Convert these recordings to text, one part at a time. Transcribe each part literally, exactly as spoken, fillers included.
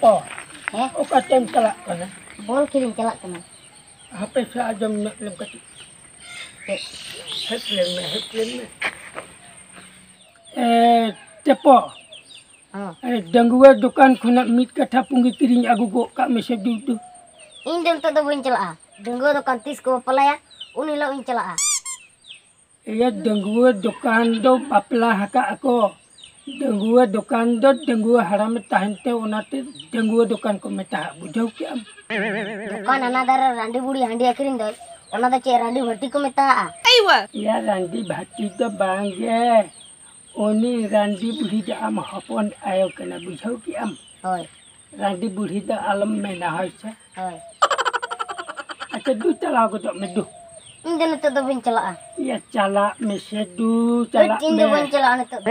ᱚ, ᱦᱮᱸ? ᱚᱠᱟᱛᱮᱢ ᱪᱟᱞᱟᱜ ᱠᱟᱱᱟ? ᱵᱚᱞ ᱠᱷᱮᱞ ᱤᱧ ᱪᱟᱞᱟᱜ ᱠᱟᱱᱟ᱾ ᱦᱟᱯᱮ ᱥᱮ, ᱟᱸᱡᱚᱢ ᱧᱚᱜ ᱞᱮᱢ ᱠᱟᱹᱴᱤᱡ᱾ ᱦᱮᱡ ᱞᱮᱱ ᱢᱮ, ᱦᱮᱡ ᱞᱮᱱ ᱢᱮ᱾ ᱮ, ᱴᱮᱯᱚ᱾ ᱦᱚᱸ᱾ ᱮ, ᱰᱟᱺᱜᱩᱣᱟᱹ ᱫᱚᱠᱟᱱ ᱠᱷᱚᱱᱟᱜ ᱢᱤᱫ ᱠᱟᱴᱷᱟ ᱯᱩᱸᱜᱤ ᱠᱤᱨᱤᱧ ᱟᱹᱜᱩ ᱜᱚᱫ ᱠᱟᱜ ᱢᱮᱥᱮ ᱫᱩ ᱫᱩ᱾ ᱤᱧ ᱫᱚ ᱱᱤᱛᱚᱜ ᱫᱚ ᱵᱟᱹᱧ ᱪᱟᱞᱟᱜᱼᱟ᱾ ᱰᱟᱺᱜᱩᱣᱟᱹ ᱫᱚᱠᱟᱱ ᱛᱤᱥ ᱠᱚ ᱵᱟᱯᱞᱟᱭᱟ, ᱩᱱ ᱦᱤᱞᱳᱜ ᱤᱧ ᱪᱟᱞᱟᱜᱼᱟ᱾ ᱤᱭᱟᱹ, ᱰᱟᱺᱜᱩᱣᱟᱹ ᱫᱚᱠᱟᱱ ᱫᱚ ᱵᱟᱯᱞᱟ ᱟᱠᱟᱫ ᱟᱠᱚ᱾ ᱰᱟᱺᱜᱩᱣᱟᱹ ᱫᱚᱠᱟᱱ ᱫᱚ ᱰᱟᱺᱜᱩᱣᱟᱹ ᱦᱟᱲᱟᱢᱮ ᱛᱟᱦᱮᱱ ᱛᱮ, ᱚᱱᱟᱛᱮ ᱰᱟᱺᱜᱩᱣᱟᱹ ᱫᱚᱠᱟᱱ ᱠᱚ ᱢᱮᱛᱟᱜᱼᱟ, ᱵᱩᱡᱷᱟᱹᱣ ᱠᱮᱜᱼᱟᱢ? ᱫᱚᱠᱟᱱ ᱦᱟᱱᱟ ᱫᱷᱟᱨᱮ ᱨᱟᱺᱰᱤ ᱵᱩᱲᱦᱤ ᱦᱟᱺᱰᱤ ᱟᱹᱠᱷᱨᱤᱧ ᱫᱚᱭ, ᱚᱱᱟ ᱫᱚ ᱪᱮᱫ ᱨᱟᱺᱰᱤ ᱵᱷᱟᱹᱴᱤ ᱠᱚ ᱢᱮᱛᱟᱜᱼᱟ? ᱤᱭᱟᱹ, ᱨᱟᱺᱰᱤ ᱵᱷᱟᱹᱴᱤ ᱫᱚ ᱵᱟᱝ ᱜᱮ, ᱩᱱᱤ ᱨᱟᱺᱰᱤ ᱵᱩᱲᱦᱤ ᱫᱚ ᱟᱢ ᱦᱚᱯᱚᱱ ᱟᱭᱳ ᱠᱟᱱᱟ, ᱵᱩᱡᱷᱟᱹᱣ ᱠᱮᱜᱼᱟᱢ? ᱦᱳᱭ᱾ ᱨᱟᱺᱰᱤ ᱵᱩᱲᱦᱤ ᱫᱚ ᱟᱞᱚᱢ ᱢᱮᱱᱟ, ᱦᱳᱭ ᱥᱮ? ᱦᱳᱭ᱾ ᱟᱪᱪᱷᱟ, ᱫᱩ, ᱪᱟᱞᱟᱣ ᱜᱚᱫᱚᱜ ᱢᱮ, ᱫᱩ᱾ ᱤᱧ ᱫᱚ ᱱᱤᱛᱚᱜ ᱫᱚ ᱵᱟᱹᱧ ᱪᱟᱞᱟᱜᱼᱟ᱾ ᱭᱟ, ᱪᱟᱞᱟᱜ ᱢᱮᱥᱮ, ᱫᱩ, ᱪᱟᱞᱟᱜ ᱤᱧ ᱫᱚ ᱢᱮ᱾ ᱵᱟᱹᱧ ᱪᱟᱞᱟᱜᱼᱟ ᱱᱤᱛᱚᱜ ᱫᱚ᱾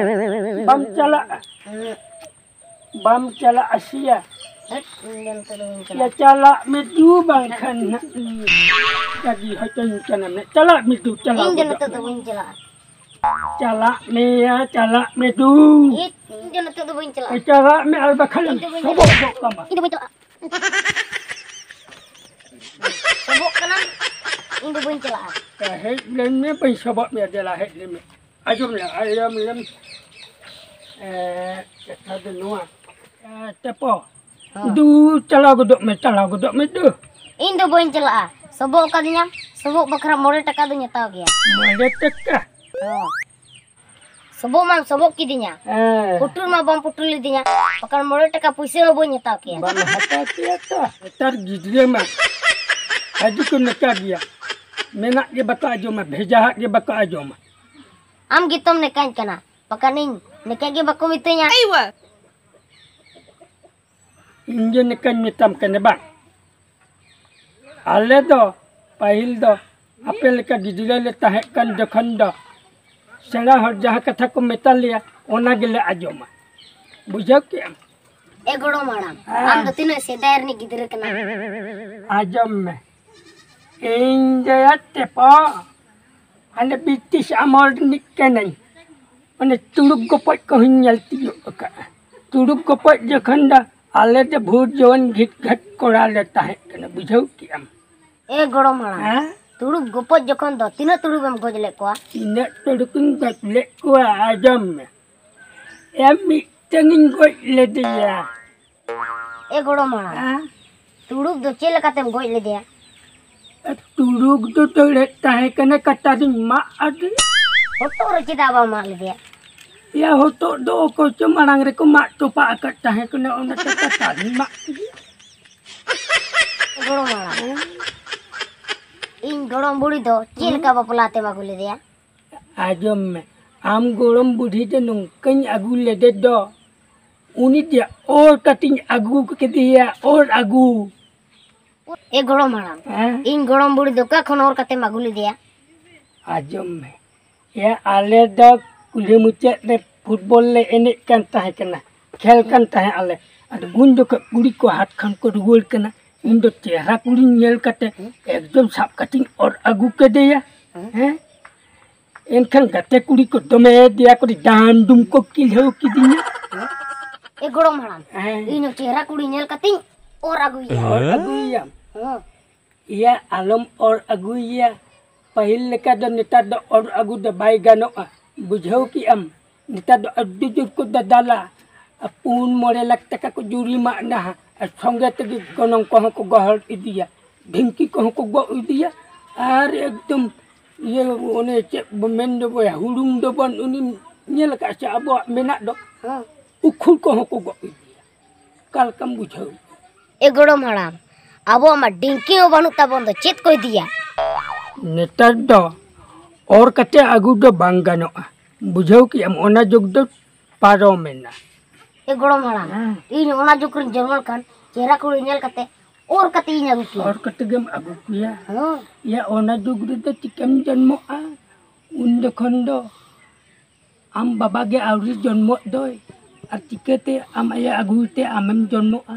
ᱵᱟᱢ ᱪᱟᱞᱟᱜᱼᱟ? ᱩᱸᱦᱩᱸ᱾ ᱵᱟᱢ ᱪᱟᱞᱟᱜᱼᱟ ᱥᱮᱭᱟ? ᱦᱮᱸ, ᱤᱧ ᱫᱚ ᱱᱤᱛᱚᱜ ᱫᱚ ᱵᱟᱹᱧ ᱭᱟ, ᱪᱟᱞᱟᱜᱼᱟ᱾ ᱪᱟᱞᱟᱜ ᱢᱮ, ᱫᱩ, ᱵᱟᱝᱠᱷᱟᱱ ᱱᱟᱜ ᱤᱧ ᱨᱟᱹᱜᱤ ᱦᱚᱪᱚᱧ ᱠᱟᱱᱟ ᱢᱮ᱾ ᱪᱟᱞᱟᱜ ᱢᱮ, ᱫᱩ, ᱪᱟᱞᱟᱣ ᱤᱧ ᱫᱚ ᱜᱚᱫᱚᱜ ᱱᱤᱛᱚᱜ ᱫᱚ ᱢᱮ᱾ ᱵᱟᱹᱧ ᱪᱟᱞᱟᱜᱼᱟ᱾ ᱪᱟᱞᱟᱜ ᱢᱮᱭᱟ, ᱪᱟᱞᱟᱜ ᱢᱮ ᱫᱩ᱾ ᱤᱧ, ᱤᱧ ᱫᱚ ᱱᱤᱛᱚᱜ ᱫᱚ ᱵᱟᱹᱧ ᱪᱟᱞᱟᱜᱼᱟ᱾ ᱪᱟᱞᱟᱜ ᱢᱮ, ᱟᱨ ᱵᱟᱠᱷᱟᱱ ᱤᱧ ᱫᱚ ᱵᱟᱹᱧ ᱥᱚᱵᱚᱜ ᱪᱟᱞᱟᱜᱼᱟ᱾ ᱜᱚᱜ ᱠᱟᱢᱟ᱾ ᱤᱧ ᱫᱚ ᱵᱟᱹᱧ ᱪᱟᱞᱟᱜᱼᱟ᱾ ᱥᱚᱵᱚᱜ ᱠᱟᱱᱟᱢ, ᱤᱧ ᱫᱚ ᱵᱟᱹᱧ ᱪᱟᱞᱟᱜᱼᱟ᱾ ᱦᱮᱡ ᱞᱮᱱ ᱢᱮ, ᱵᱟᱹᱧ ᱥᱚᱵᱚᱜ ᱢᱮᱭᱟ, ᱫᱮᱞᱟ ᱦᱮᱡ ᱞᱮᱱ ᱢᱮ᱾ ᱟᱸᱡᱚᱢ ᱞᱮᱢ, ᱟᱸᱡᱚᱢ ᱞᱮᱢ᱾ ᱮ, ᱠᱟᱛᱷᱟ ᱫᱚ ᱱᱚᱣᱟ᱾ ᱮ, ᱴᱮᱯᱚ᱾ ᱦᱚᱸ᱾ ᱫᱩ, ᱪᱟᱞᱟᱣ ᱜᱚᱫᱚᱜ ᱢᱮ, ᱪᱟᱞᱟᱣ ᱜᱚᱫᱚᱜ ᱢᱮ ᱫᱩ᱾ ᱤᱧ ᱫᱚ ᱵᱟᱹᱧ ᱪᱟᱞᱟᱜᱼᱟ᱾ ᱥᱚᱵᱚᱜ ᱟᱠᱟᱫᱤᱧᱟᱢ, ᱥᱚᱵᱚᱜ ᱵᱟᱠᱷᱨᱟ ᱢᱚᱬᱮ ᱴᱟᱠᱟ ᱫᱚᱧ ᱦᱟᱛᱟᱣ ᱜᱮᱭᱟ᱾ ᱢᱚᱬᱮ ᱴᱟᱠᱟ? ᱦᱚᱸ᱾ ᱥᱚᱵᱚᱜ ᱢᱟᱢ ᱥᱚᱵᱚᱜ ᱠᱤᱫᱤᱧᱟ᱾ ᱦᱮᱸ᱾ ᱯᱩᱴᱩᱨ ᱢᱟ ᱵᱟᱢ ᱯᱩᱴᱩᱨ ᱞᱤᱫᱤᱧᱟ᱾ ᱵᱟᱠᱷᱟᱱ ᱢᱚᱬᱮ ᱴᱟᱠᱟ ᱯᱩᱭᱥᱟᱹ ᱦᱚᱸ ᱵᱟᱹᱧ ᱦᱟᱛᱟᱣ ᱠᱮᱭᱟ᱾ ᱵᱟᱢ ᱦᱟᱛᱟᱣ ᱠᱮᱭᱟ ᱛᱚ᱾ ᱱᱮᱛᱟᱨ ᱜᱤᱫᱽᱨᱟᱹ ᱢᱟ ᱟᱹᱰᱤ ᱠᱚ ᱱᱮᱠᱟ ᱜᱮᱭᱟ᱾ ᱢᱮᱱᱟᱜ ᱜᱮ ᱵᱟᱠᱚ ᱟᱸᱡᱚᱢᱟ, ᱵᱷᱮᱡᱟᱣᱟᱜ ᱜᱮ ᱵᱟᱠᱚ ᱟᱸᱡᱚᱢᱟ᱾ ᱟᱢ ᱜᱮᱛᱚᱢ ᱱᱮᱠᱟᱧ ᱠᱟᱱᱟ, ᱵᱟᱠᱷᱟᱱ ᱤᱧ ᱱᱮᱠᱟ ᱜᱮ ᱵᱟᱠᱚ ᱢᱤᱛᱟᱹᱧᱟ᱾ ᱤᱧ ᱜᱮ ᱱᱮᱠᱟᱧ ᱢᱮᱛᱟᱢ ᱠᱟᱱᱟ ᱵᱟᱝ? ᱟᱞᱮ ᱫᱚ ᱯᱟᱹᱦᱤᱞ ᱫᱚ ᱟᱯᱮ ᱞᱮᱠᱟ ᱜᱤᱫᱽᱨᱟᱹ ᱞᱮ ᱛᱟᱦᱮᱸ ᱠᱟᱱ ᱡᱚᱠᱷᱚᱱ ᱫᱚ ᱥᱮᱬᱟ ᱦᱚᱲ ᱡᱟᱦᱟᱸ ᱠᱟᱛᱷᱟ ᱠᱚ ᱢᱮᱛᱟ ᱞᱮᱭᱟ, ᱚᱱᱟ ᱜᱮᱞᱮ ᱟᱸᱡᱚᱢᱟ᱾ ᱵᱩᱡᱷᱟᱹᱣ ᱠᱮᱜᱼᱟᱢ? ᱮ ᱜᱚᱲᱚᱢ ᱦᱟᱲᱟᱢ, ᱦᱮᱸ᱾ ᱟᱢ ᱫᱚ ᱛᱤᱱᱟᱹᱜ ᱥᱮᱫᱟᱭ ᱨᱤᱱᱤᱡ ᱜᱤᱫᱽᱨᱟᱹ ᱠᱟᱱᱟᱢ? ᱟᱸᱡᱚᱢ ᱢᱮ, ᱤᱧ ᱫᱚᱭᱟ ᱴᱮᱯᱚ, ᱦᱟᱱᱮ ᱵᱨᱤᱴᱤᱥ ᱟᱢᱚᱞ ᱨᱤᱱᱤᱡ ᱠᱟᱹᱱᱟᱹᱧ᱾ ᱚᱱᱮ ᱛᱩᱲᱩᱠ ᱜᱚᱯᱚᱡ ᱠᱚᱦᱚᱸᱧ ᱧᱮᱞ ᱛᱤᱭᱳᱜ ᱟᱠᱟᱫᱼᱟ᱾ ᱛᱩᱲᱩᱠ ᱜᱚᱯᱚᱡ ᱡᱚᱠᱷᱚᱱ ᱫᱚ ᱟᱞᱮ ᱫᱚ ᱵᱷᱩᱛ ᱡᱚᱣᱟᱱ ᱜᱷᱤᱴ ᱜᱷᱟᱴ ᱠᱚᱲᱟ ᱞᱮ ᱛᱟᱦᱮᱸ ᱠᱟᱱᱟ, ᱵᱩᱡᱷᱟᱹᱣ ᱠᱮᱜᱼᱟᱢ᱾ ᱮ ᱜᱚᱲᱚᱢ ᱦᱟᱲᱟᱢ, ᱦᱮᱸ? ᱛᱩᱲᱩᱠ ᱜᱚᱯᱚᱡ ᱡᱚᱠᱷᱚᱱ ᱫᱚ ᱛᱤᱱᱟᱹᱜ ᱛᱩᱲᱩᱠ ᱮᱢ ᱜᱚᱡ ᱞᱮᱫ ᱠᱚᱣᱟ? ᱛᱤᱱᱟᱹᱜ ᱛᱩᱲᱩᱠ ᱤᱧ ᱜᱚᱡ ᱞᱮᱫ ᱠᱚᱣᱟ, ᱟᱸᱡᱚᱢ ᱢᱮ᱾ ᱮᱢ ᱢᱤᱫᱴᱟᱝ ᱤᱧ ᱜᱚᱡ ᱞᱮᱫᱮᱭᱟ᱾ ᱮ ᱜᱚᱲᱚᱢ ᱦᱟᱲᱟᱢ, ᱦᱮᱸ? ᱛᱩᱲᱩᱠ ᱫᱚ ᱪᱮᱫ ᱞᱮᱠᱟᱛᱮᱢ ᱜᱚᱡ ᱞᱮᱫᱮᱭᱟ? ᱛᱩᱲᱩᱠ ᱫᱚ ᱫᱟᱹᱲᱮᱫ ᱛᱟᱦᱮᱸ ᱠᱟᱱᱟ, ᱠᱟᱴᱟ ᱨᱤᱧ ᱢᱟᱜ ᱟᱫᱮᱭᱟ᱾ ᱦᱚᱴᱚᱜ ᱨᱮ ᱪᱮᱫᱟᱜ ᱵᱟᱢ ᱢᱟᱜ ᱞᱮᱫᱮᱭᱟ? ᱭᱟ, ᱦᱚᱴᱚᱜ ᱫᱚ ᱚᱠᱚᱭ ᱪᱚ ᱢᱟᱲᱟᱝ ᱨᱮᱠᱚ ᱢᱟᱜ ᱛᱚᱯᱟ ᱟᱠᱟᱫ ᱛᱟᱦᱮᱸ ᱠᱟᱱᱟ, ᱚᱱᱟᱛᱮ ᱠᱟᱴᱟ ᱨᱤᱧ ᱢᱟᱜ ᱠᱮᱫᱮᱭᱟ᱾ ᱜᱚᱲᱚᱢ ᱦᱟᱲᱟᱢ, ᱤᱧ ᱜᱚᱲᱚᱢ ᱵᱩᱲᱦᱤ ᱫᱚ ᱪᱮᱫ ᱞᱮᱠᱟ ᱵᱟᱯᱞᱟ ᱛᱮᱢ ᱟᱹᱜᱩ ᱞᱮᱫᱮᱭᱟ? ᱟᱸᱡᱚᱢ ᱢᱮ, ᱟᱢ ᱜᱚᱲᱚᱢ ᱵᱩᱰᱷᱤ ᱫᱚ ᱱᱚᱝᱠᱟᱧ ᱟᱹᱜᱩ ᱞᱮᱫᱮ ᱫᱚ, ᱩᱱᱤ ᱫᱚ ᱚᱨ ᱠᱟᱛᱮᱧ ᱟᱹᱜᱩ ᱠᱮᱫᱮᱭᱟ, ᱚᱨ ᱟᱹᱜᱩ᱾ ᱮ ᱜᱚᱲᱚᱢ ᱦᱟᱲᱟᱢ, ᱦᱮᱸ? ᱤᱧ ᱜᱚᱲᱚᱢ ᱵᱩᱲᱦᱤ ᱫᱚ ᱚᱠᱟ ᱠᱷᱚᱱ ᱚᱨ ᱠᱟᱛᱮᱢ ᱟᱹᱜᱩ ᱞᱮᱫᱮᱭᱟ? ᱟᱸᱡᱚᱢ ᱢᱮ, ᱮ, ᱟᱞᱮ ᱫᱚ ᱠᱩᱞᱦᱤ ᱢᱩᱪᱟᱹᱫ ᱨᱮ ᱯᱷᱩᱴᱵᱚᱞ ᱞᱮ ᱮᱱᱮᱡ ᱠᱟᱱ ᱛᱟᱦᱮᱸ ᱠᱟᱱᱟ, ᱠᱷᱮᱞ ᱠᱟᱱ ᱛᱟᱦᱮᱸ ᱟᱞᱮ᱾ ᱟᱫᱚ ᱩᱱ ᱡᱚᱠᱷᱚᱱ ᱠᱩᱲᱤ ᱠᱚ ᱦᱟᱴ ᱠᱷᱚᱱ ᱠᱚ ᱨᱩᱣᱟᱹᱲ ᱠᱟᱱᱟ, ᱤᱧ ᱫᱚ ᱪᱮᱦᱨᱟ ᱠᱩᱲᱤᱧ ᱧᱮᱞ ᱠᱟᱛᱮ ᱮᱠᱫᱚᱢ ᱥᱟᱵ ᱠᱟᱛᱮᱧ ᱚᱨ ᱟᱹᱜᱩ ᱠᱮᱫᱮᱭᱟ᱾ ᱦᱮᱸ? ᱮᱱᱠᱷᱟᱱ ᱜᱟᱛᱮ ᱠᱩᱲᱤ ᱠᱚ ᱫᱚᱢᱮ ᱫᱮᱭᱟ ᱠᱚ ᱰᱟᱱᱰᱩᱢ ᱠᱚ ᱠᱤᱞᱦᱟᱹᱣ ᱠᱤᱫᱤᱧᱟ᱾ ᱮ ᱜᱚᱲᱚᱢ ᱦᱟᱲᱟᱢ, ᱦᱮᱸ᱾ ᱤᱧ ᱦᱚᱸ ᱪᱮᱦᱨᱟ ᱠᱩᱲᱤ ᱧᱮᱞ ᱠᱟᱛᱮᱧ ᱚᱨ ᱟᱹᱜᱩᱭᱮᱭᱟ᱾ ᱚᱨ ᱟᱹᱜᱩᱭᱮᱭᱟᱢ? ᱦᱮᱸ᱾ ᱮᱭᱟ, ᱟᱞᱚᱢ ᱚᱨ ᱟᱹᱜᱩᱭᱮᱭᱟ᱾ ᱯᱟᱹᱦᱤᱞ ᱞᱮᱠᱟ ᱫᱚ ᱱᱮᱛᱟᱨ ᱫᱚ ᱚᱨ ᱟᱹᱜᱩ ᱫᱚ ᱵᱟᱭ ᱜᱟᱱᱚᱜᱼᱟ, ᱵᱩᱡᱷᱟᱹᱣ ᱠᱮᱜᱼᱟᱢ? ᱱᱮᱛᱟᱨ ᱫᱚ ᱟᱹᱰᱤ ᱡᱳᱨ ᱠᱚ ᱫᱟᱫᱟᱞᱟ᱾ ᱟᱨ ᱯᱩᱱ ᱢᱚᱬᱮ ᱞᱟᱠᱷ ᱴᱟᱠᱟ ᱠᱚ ᱡᱩᱨᱤᱢᱟᱱᱟ ᱦᱟᱸᱜ, ᱟᱨ ᱥᱚᱸᱜᱮ ᱛᱮᱜᱮ ᱜᱚᱱᱚᱝ ᱠᱚᱦᱚᱸ ᱠᱚ ᱜᱚᱦᱚᱲ ᱤᱫᱤᱭᱟ, ᱰᱷᱤᱝᱠᱤ ᱠᱚᱦᱚᱸ ᱠᱚ ᱜᱚᱜ ᱤᱫᱤᱭᱟ, ᱟᱨ ᱮᱠᱫᱚᱢ ᱤᱭᱟᱹ, ᱚᱱᱮ ᱪᱮᱫ ᱵᱚ ᱢᱮᱱ ᱫᱚ ᱵᱚᱭᱦᱟ, ᱦᱩᱲᱩᱝ ᱫᱚᱵᱚᱱ ᱩᱱᱤᱢ ᱧᱮᱞ ᱟᱠᱟᱫ ᱥᱮ? ᱟᱵᱚᱣᱟᱜ ᱢᱮᱱᱟᱜ ᱫᱚ, ᱦᱮᱸ᱾ ᱩᱠᱷᱩᱲ ᱠᱚᱦᱚᱸ ᱠᱚ ᱜᱚᱜ ᱤᱫᱤᱭᱟ᱾ ᱚᱠᱟ ᱞᱮᱠᱟᱢ ᱵᱩᱡᱷᱟᱹᱣ? ᱮ ᱜᱚᱲᱚᱢ ᱦᱟᱲᱟᱢ, ᱟᱵᱚᱣᱟᱜ ᱢᱟ ᱰᱷᱤᱝᱠᱤ ᱦᱚᱸ ᱵᱟᱹᱱᱩᱜ ᱛᱟᱵᱚᱱ ᱫᱚ, ᱪᱮᱫ ᱠᱚ ᱤᱫᱤᱭᱟ? ᱱᱮᱛᱟᱨ ᱫᱚ ᱚᱨ ᱠᱟᱛᱮ ᱟᱹᱜᱩ ᱫᱚ ᱵᱟᱝ ᱜᱟᱱᱚᱜᱼᱟ, ᱵᱩᱡᱷᱟᱹᱣ ᱠᱮᱜᱼᱟᱢ? ᱚᱱᱟ ᱡᱩᱜᱽ ᱫᱚ ᱯᱟᱨᱚᱢᱮᱱᱟ᱾ ᱮ ᱜᱚᱲᱚᱢ ᱦᱟᱲᱟᱢ, ᱦᱮᱸ᱾ ᱤᱧ ᱚᱱᱟ ᱡᱩᱜᱽ ᱨᱤᱧ ᱡᱚᱱᱢᱚ ᱞᱮᱠᱷᱟᱱ ᱪᱮᱦᱨᱟ ᱠᱩᱲᱤ ᱧᱮᱞ ᱠᱟᱛᱮ ᱚᱨ ᱠᱟᱛᱮ ᱤᱧ ᱟᱹᱜᱩ ᱠᱮᱭᱟ᱾ ᱚᱨ ᱠᱟᱛᱮ ᱜᱮᱢ ᱟᱹᱜᱩ ᱠᱮᱭᱟ? ᱦᱮᱸ᱾ ᱭᱟ, ᱚᱱᱟ ᱡᱩᱜᱽ ᱨᱮᱫᱚ ᱪᱤᱠᱟᱹᱢ ᱡᱚᱱᱢᱚᱜᱼᱟ? ᱩᱱ ᱡᱚᱠᱷᱚᱱ ᱫᱚ ᱟᱢ ᱵᱟᱵᱟ ᱜᱮ ᱟᱹᱣᱨᱤ ᱡᱚᱱᱢᱚᱜ ᱫᱚᱭ, ᱟᱨ ᱪᱤᱠᱟᱹᱛᱮ ᱟᱢ ᱟᱭᱳ ᱟᱹᱜᱩᱭ ᱛᱮ ᱟᱢᱮᱢ ᱡᱚᱱᱢᱚᱜᱼᱟ?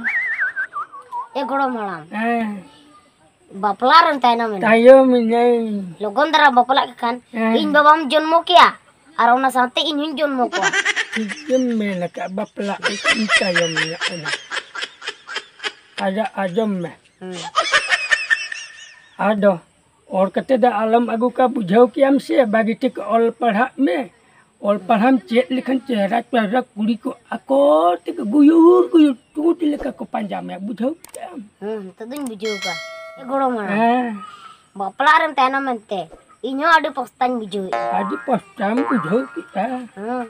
ᱮ ᱜᱚᱲᱚᱢ ᱦᱟᱲᱟᱢ, ᱦᱮᱸ᱾ ᱵᱟᱯᱞᱟ ᱨᱮᱢ ᱛᱟᱭᱱᱚᱢ ᱮᱱᱟ᱾ ᱛᱟᱭᱚᱢ ᱮᱱᱟᱹᱧ᱾ ᱞᱚᱜᱚᱱ ᱫᱷᱟᱨᱟ ᱵᱟᱯᱞᱟᱜ ᱠᱷᱟᱱ ᱦᱮᱸ᱾ ᱤᱧ ᱵᱟᱵᱟᱢ ᱡᱚᱱᱢᱚ ᱠᱮᱭᱟ ᱟᱨ ᱚᱱᱟ ᱥᱟᱶᱛᱮ ᱤᱧ ᱦᱚᱸᱧ ᱡᱚᱱᱢᱚ ᱠᱚᱣᱟ᱾ ᱴᱷᱤᱠ ᱜᱮᱢ ᱢᱮᱱ ᱟᱠᱟᱫ, ᱵᱟᱯᱞᱟᱜ ᱤᱧ ᱛᱟᱭᱚᱢ ᱧᱚᱜ ᱮᱱᱟ᱾ ᱟᱡᱟᱜ ᱟᱸᱡᱚᱢ ᱢᱮ᱾ ᱦᱩᱸ᱾ ᱟᱫᱚ ᱚᱞ ᱠᱟᱛᱮ ᱫᱚ ᱟᱞᱚᱢ ᱟᱹᱜᱩ ᱠᱟᱜᱼᱟ, ᱵᱩᱡᱷᱟᱹᱣ ᱠᱮᱜᱼᱟᱢ ᱥᱮ? ᱵᱷᱟᱹᱜᱤ ᱴᱷᱤᱠ ᱚᱞ ᱯᱟᱲᱦᱟᱜ ᱢᱮ᱾ ᱚᱞ ᱯᱟᱲᱦᱟᱣᱮᱢ ᱪᱮᱫ ᱞᱮᱠᱷᱟᱱ ᱪᱮᱦᱨᱟ ᱪᱮᱦᱨᱟ ᱠᱩᱲᱤ ᱠᱚ ᱟᱠᱚ ᱛᱮᱜᱮ ᱜᱩᱭᱩᱨ ᱜᱩᱭᱩᱨ ᱴᱩᱴ ᱞᱮᱠᱟ ᱠᱚ ᱯᱟᱸᱡᱟ ᱢᱮᱭᱟ, ᱵᱩᱡᱷᱟᱹᱣ ᱠᱮᱜᱼᱟᱢ? ᱦᱩᱸ, ᱱᱤᱛᱚᱜ ᱫᱚᱧ ᱵᱩᱡᱷᱟᱹᱣ ᱠᱟᱜᱼᱟ᱾ ᱮ ᱜᱚᱲᱚᱢ ᱦᱟᱲᱟᱢ, ᱦᱮᱸ᱾ ᱵᱟᱯᱞᱟ ᱨᱮᱢ ᱛᱟᱭᱱᱚᱢ ᱮᱱᱛᱮ ᱤᱧ ᱦᱚᱸ ᱟᱹᱰᱤ ᱯᱚᱥᱛᱟᱧ ᱵᱩᱡᱷᱟᱹᱣᱮᱫᱼᱟ᱾ ᱟᱹᱰᱤ ᱯᱚᱥᱛᱟᱢ ᱵᱩᱡᱷᱟᱹᱣ ᱠᱮᱜᱼᱟ᱾ ᱦᱩᱸ᱾